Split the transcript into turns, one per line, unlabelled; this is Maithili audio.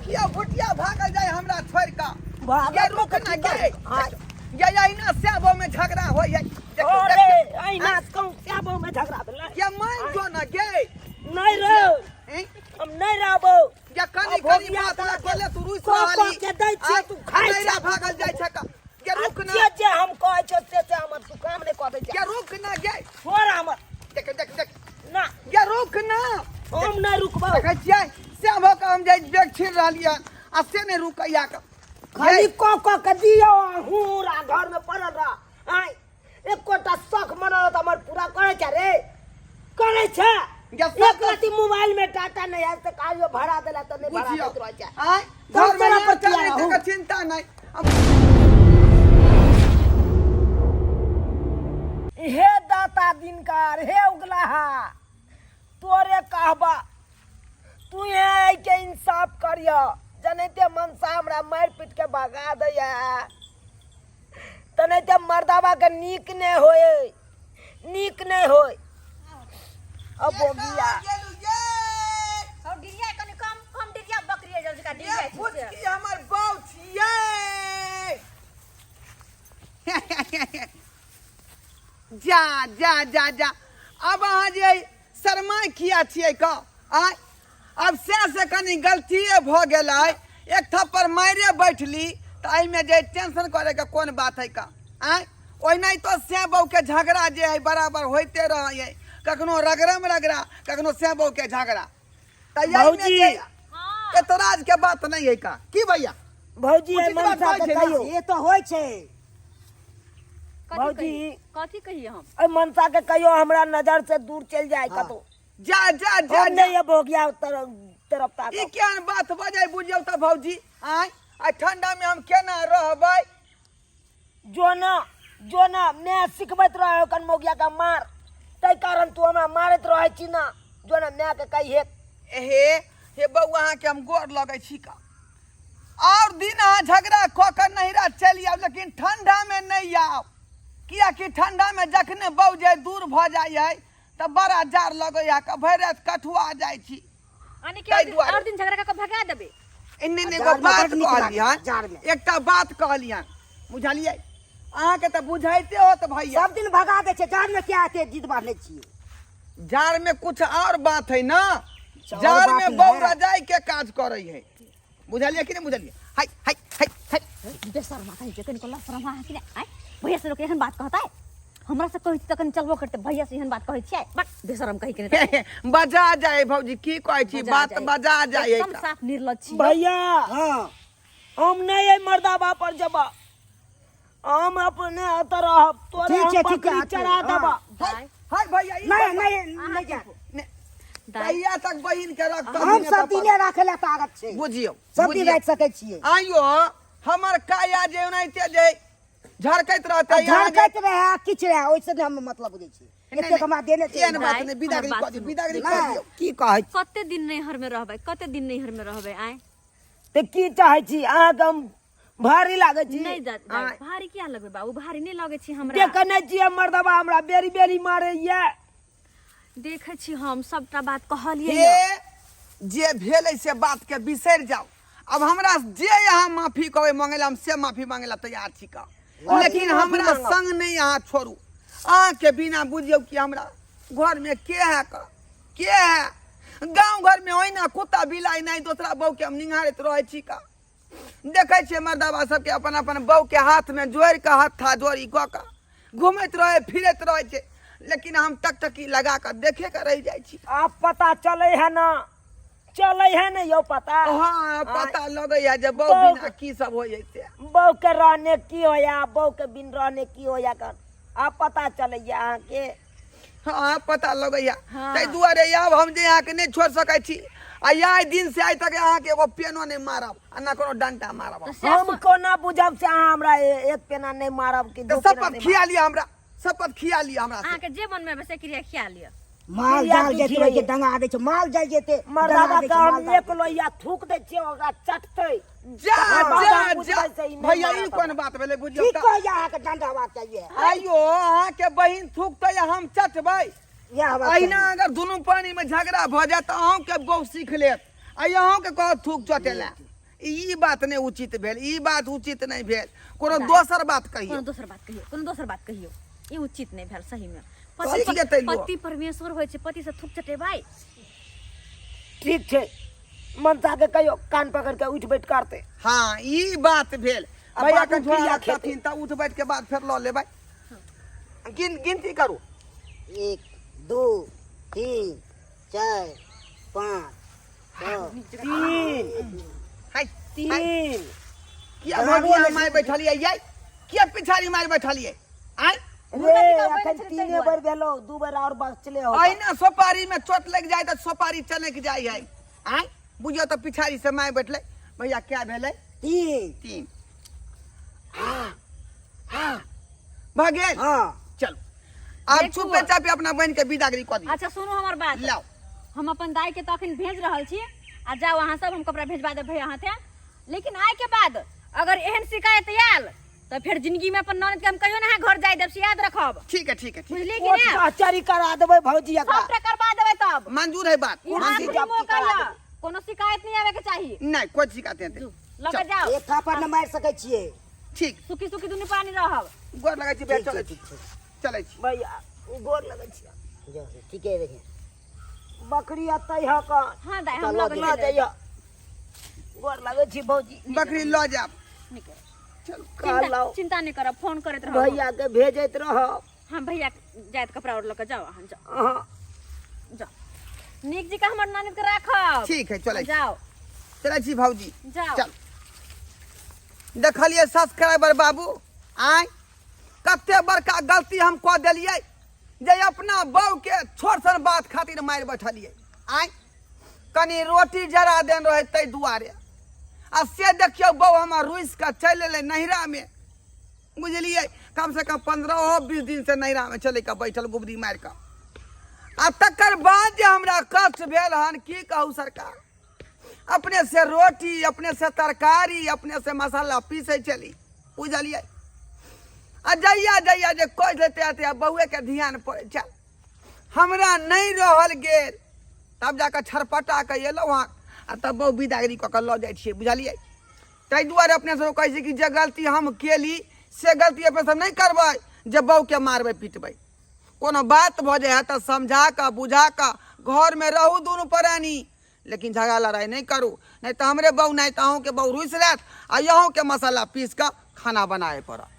देखियो भुटिया भागल जाय हमरा छोड़ के।
भागल
ये रुक ना गे।
हाँ।
ये अहिना सेबो में झगड़ा होय है। देखियो,
अरे
देखियो।
अहिना कहूँ स्याबो में झगड़ा भेलै।
ये मान जो ना गे।
नहीं रे,
हैं?
हम नहीं रहबो।
ये कनी
आ
कनी
भोगिया
बात ला
के
बोले तू रुस
कऽ कऽ
रहली।
के दै छियै, तू खाइ
नैरा
छै।
भागल जाइ छै का। ये रुक ना।
जे जे हम कहै छियै से हमर तू काम नहि कऽ दै छै।
ये रुक ना गे।
छोड़ हमर।
देख देख देख।
ना।
ये रुक ना।
हम नहि रुकबौ।
देखै छियै से भऽ कऽ हम जे बैग छीन रहलियै आ से नहि रुकैया के।
खाली कऽ कऽ के दियौ आ हूँ आ घर में पड़ल रह। आँय एकोटा शौक मनल तऽ हमर पूरा करै छै रे, करै छै?
गे सब
एक रति मोबाइल में डाटा नहीं आयल तऽ काल्हियो भरा देला तऽ नहि भरा
बुझियौ
दैत रहै छै।
आँय
सब
घर में
तोरा पर
चलै
किया
छै
रहू?
के चिंता नहि।
हे दाता दिनकर, हे उगलाहा, तोरे कहबा तू यहाँ आइके इंसाफ करिय। जनैते मनसा हमरा मारि पीट के भगा दैया, तनैते मर्दाबा के नीक नहि होय, नीक नहि होय। अब बोगिया
और डिरिया कनि कम कम डिरिया बकरी जल जका डिरिया
ये
छै से।
फुचकी हमर बाउ छियै। जा जा जा जा, अब अहाँ जे शर्मा किया छियै क आँय? अब से से कनि गलतिए भऽ गेलै, एक थप्पड़ मारिए बैठली तऽ एहिमे जे टेंशन करैके कोन बात है का आँय? ओहिनाहितो से बहूके झगड़ा जे है बराबर होइते रहै है, कखनो रगड़म रगड़ा, कखनो से बहूके झगड़ा। तऽ एहिमे
भौजी।
जे एतराज के बात नहीं है का की भैया?
भौजी,
उचित बात
मनसा
कहै
के
छै ने?
कहियौ।
ये तो होइ छै।
कथी
भौजी।
कहियै? कथी कहियै हम?
एहि मनसा के कहियो हमरा नजर से दूर चलि जाय कतौ।
जा जा जा।
हम नहीं भोगिया तरफ तरफ ताकब।
ई केहन बात बजै बुझियौ तऽ भौजी? आँय, आ ठंडा में हम केना रहबै?
जो ना, जो ना, मैं सिखबैत रहे ओकर मोगिया के मार, ताहि कारण तू हमरा मारैत रहै छी ना। जो ना, माय के कहिए।
हे हे बौआ, अहाँके हम गोर लगै छी का। और दिन अहाँ झगड़ा कऽ कऽ नैहरा चलि आउ, लेकिन ठंडा में नहि आउ, कियाकि ठंडा में जखने बौ जे दूर भऽ जाइ है तऽ बड़ा जाड़ लगैया, भरि राति कठुआ जाइ छी।
यानी कि
ताहि दुआरे।
और दिन झगड़ा कऽ के भगा देबै?
एने ने एगो
जाड़ में
बात
बड नीक
कहलियन,
लागै, जाड़ में।
एकटा बात कहलियन, बुझलियै? अहाँके तऽ बुझाइते होत भैया।
सब दिन भगा दै छै, जाड़ में किया एते जिद बांधले छियै?
जाड़ में कुछ और बात है ना।
और
जाड़
बात
में बौ
है।
रजाई के काज करै है, बुझलियै कि नहि बुझलियै? हाय हाय हाय हाय।
बेशर्मा कहीं के, कनिको लफरमा है कि नहि? आँय, भैया से लोक एहन बात कहता है? हमरा से कहै छी तखन चलबो करते, भैया से एहन बात कहै छियै? बट बेशरम कहीं के नहि।
बजा जाए भौजी, की कहै छी?
बजा
बात
जाए।
बजा जाए।
एकदम साफ निर्लज छी।
भैया।
हाँ।
हम नहीं एहि मर्दाबा पर जबा, हम अपने अत रहब। तोरे
ठीक छै,
हम
ठीक छै,
बकरी चरा
हाँ।
देबा।
हाय हाय भैया, ई
नहीं,
बात-
नहीं, नहीं जा।
ने-
दाइ।
कहिया तक बहिन के रखतौ?
हम सब दिने राखे ला ताकत छै।
बुझियौ,
सब दिन
बुझियौ।
राखि सकै छियै।
आइयो हमर काया जे ओनाहिते जे झरकैत रहतै, यहाँ जे-
झरकैत रहे किछु रहे, ओहिसँ नहि हम मतलब बुझै छियै।
नहि,
एतेक हमरा देने छै।
एहन बात
दाइ,
नहि, बिदागरी
हमर
कऽ
बात
दियौ,
सुनू।
बिदागरी कऽ
नहि।
दियौ। की कहै छी?
कते दिन नैहर में रहबै? कते दिन नैहर में रहबै? आँय,
तऽ की चाहै छी अहाँके? हम भारी लागै छी?
नहि दाइ, भारी किया लगबै बाबू? भारी नहि लगै छी हमरा।
देखै नहि छियै मर्दबा हमरा बेरी बेरी मारैया?
देखै छी हम सबटा बात कहलियै।
हे, जे भेलै से बात के बिसरि जाउ। अब हमरा जे अहाँ माफी कहबै मांगै ला, हम से माफी मांगै ला तैयार छी का, लेकिन
माफी
हमरा
मांगब?
संग नहि अहाँ छोड़ू। अहाँके बिना बुझियौ कि हमरा घरमे के है का, के है? गाँव घरमे ओहिना कुत्ता बिलाइ नहि दोसरा बहू के हम निहारैत रहै छी का। देखै छियै मर्दाबा सबके अपन अपन बहू के हाथमे जोड़ि कऽ हत्था जोड़ी कऽ कऽ घूमैत रहै फिरैत रहै छै, लेकिन हम टकटकी लगा कऽ देखे कऽ रहि जाइ छी।
आब पता चलै है ना, चलै है ने यौ पता?
हाँ, पता लगैया जे बहू बिना की सब होइ है से।
बहू के रहने की होया, बहू के बिन रहने की होया कर आब पता चलैया अहाँके?
हाँ, पता लगैया।
हाँ।
ताहि दुआरे आब हम जे अहाँके नहि छोड़ि सकै छी, आ आइ दिन से आइ तक अहाँके एगो पेनो नहि मारब आ ना कोनो डंटा मारब।
तऽ से
हम कोना बुझब से अहाँ हमरा एक पेना नहि मारब कि
तऽ
दू पेना
शपथ
नहि
खिया लिअ हमरा, शपथ खिया लिअ हमरा से।
अहाँके जे मन में आबे से क्रिया खिया लिअ।
माल
क्रिया
जाल
की
जेतै ओहिके
खियैयै?
डंगा दै छै, माल जाल जेतै डंगा
मर्दाबा
दै
के
छै,
हम
माल जाल।
एक लोहिया थूक दै छियै, ओकरा चटतै।
जा
तकर
जा
बाद हम
जा।
बुझबै से ई नहि
भैया, ई
मारत।
कोन बात भेलै बुझियौ
ठीक
तऽ?
कहैया, अहाँके डंडा हेबाक चाहिए।
आइयो अहाँके बहिन थूकतै आ हम चटबै?
इएह हेबाक
अहिना
चाही।
अगर दुनू प्राणी में झगड़ा भऽ जायत तऽ अहूँके बहु सीख लेत आ अहूँके कहत थूक चटे लए। ई बात नहि उचित भेल, ई बात उचित नहि भेल। कोनो दोसर बात कहियौ।
कोनो दोसर बात कहियौ, कोनो दोसर बात कहियौ। ई उचित नहि भेल सही में।
सीख
पति
जेतै लोक।
पति परमेश्वर होइ छै, पति से थूक चटेबै।
ठीक छै, मनसा के कहियो कान पकड़ के उठ बैठ करते।
हाँ, ई बात भेल।
आ
भैया
बाबू
के झोरा
क्रिया खेतै।
रखथिन तऽ उठ बैठ के बाद फेर लऽ लेबै। गिनती करू।
1 2 3 4 5 6
3
हाय
3।
किया भगिया मारि बैठलियै यै? किया पिछाड़ी मारि बैठलियै? आँय
रे, अखन 3 बेर भेलो, 2 बेर और बचले हो।
अहिना सोपारी में चोट लग जाय तऽ सोपारी चनक जाय है। आँय बुझियौ तऽ पिछाड़ी से मारि बैठलै। भैया क्या भेलै?
3।
3 भऽ गेल।
हाँ।
चलू आब
देखू।
चुपे चापे अपना बहिन के बिदागरी कऽ दियौ।
अच्छा सुनू हमर बात।
लाउ।
हम अपन दाई के तखन भेज रहल छी, आ जाउ अहाँ सब, हम कपड़ा भेजवा देब भैया हाथे। लेकिन आइ के बाद अगर एहन शिकायत आयल तऽ फेर जिंदगी में अपन ननद के हम कहियो ना घर जाय देब, से याद रखब।
ठीक है, ठीक है, ठीक है।
बुझलियै कि नहि?
कोर्ट कचहरी करा देबै भौजी एकरा।
सबटा करवा देबै तब।
मंजूर है बात।
ई
मंजूर।
आखिरी मौका यऽ, कोनो शिकायत नहीं आवे के चाहिए।
नहीं, कोई शिकायत नहीं।
लऽ के जाओ।
एक थापड़ न मारि सकै छियै।
ठीक।
सुखी सुखी दुनू प्राणी रहब।
गोर लगै छी भैया,
ठीक छै,
चलै छी।
ठीक छै।
चलै छी।
भैया, गोर लगै छी।
जाउ, ठीके रहिए।
बकरी अतै ह कन?
हाँ दाइ, हम
लऽ
लऽ के
लऽ
चलि
जइअ। गोर लगै छी भौजी।
बकरी लऽ जायब।
नीक।
चलू।
कहलहुँ।
चिंता नहीं करब, फोन करैत रहब।
भैया के भेजैत रहब।
हाँ भैया जायत कपड़ा और लऽ के जाओ, अहाँ जाओ।
हाँ।
जाओ। नीक जी का हमर ननद के राखब।
ठीक है, चलै छी।
जाओ।
चलै छी भौजी।
जाओ।
चल। देखलियै सब्सक्राइबर बाबू, आँय कते बड़का गलती हम कऽ देलियै जे अपना बहू के छोट सन बात खातिर मारि बैठलियै। आँय कनि रोटी जरा देन रहै ताहि दुआरे, आ से देखियौ बहू हमर रुसि कऽ चलि एलै नैहरामे। बुझलियै, कम से कम 15-20 दिन से नैहरामे चलि कऽ बैठल गुबरी मारि कऽ। आ तकर बाद जे हमरा कष्ट भेल हन की कहू सरकार, अपने से रोटी, अपने से तरकारी, अपने से मसाला पीसै छली। बुझलियै, आ जहिया जहिया जे कहि देतै तहिया बौएके ध्यान पड़ै छल। हमरा नहि रहल गेल, तब जाकऽ छरपटा कऽ एलहुँ हँ, आ तब बहु बिदागरी कऽ कऽ लऽ जाइ छियै। बुझलियै, ताहि दुआरे अपने सब कहै छी कि जे गलती हम केली से गलती अपने सब नहि करबै जे बहूके मारबै पिटबै। कोनो बात भऽ जाइ है तऽ समझा कऽ बुझा कऽ घरमे रहू दुनू प्राणी, लेकिन झगड़ा लड़ाइ नहि करू, नहि तऽ हमरे बहू नहि तऽ अहूँके बहू रुसि लेत आ अहूँके मसाला पीस कऽ खाना बनाबे पड़त।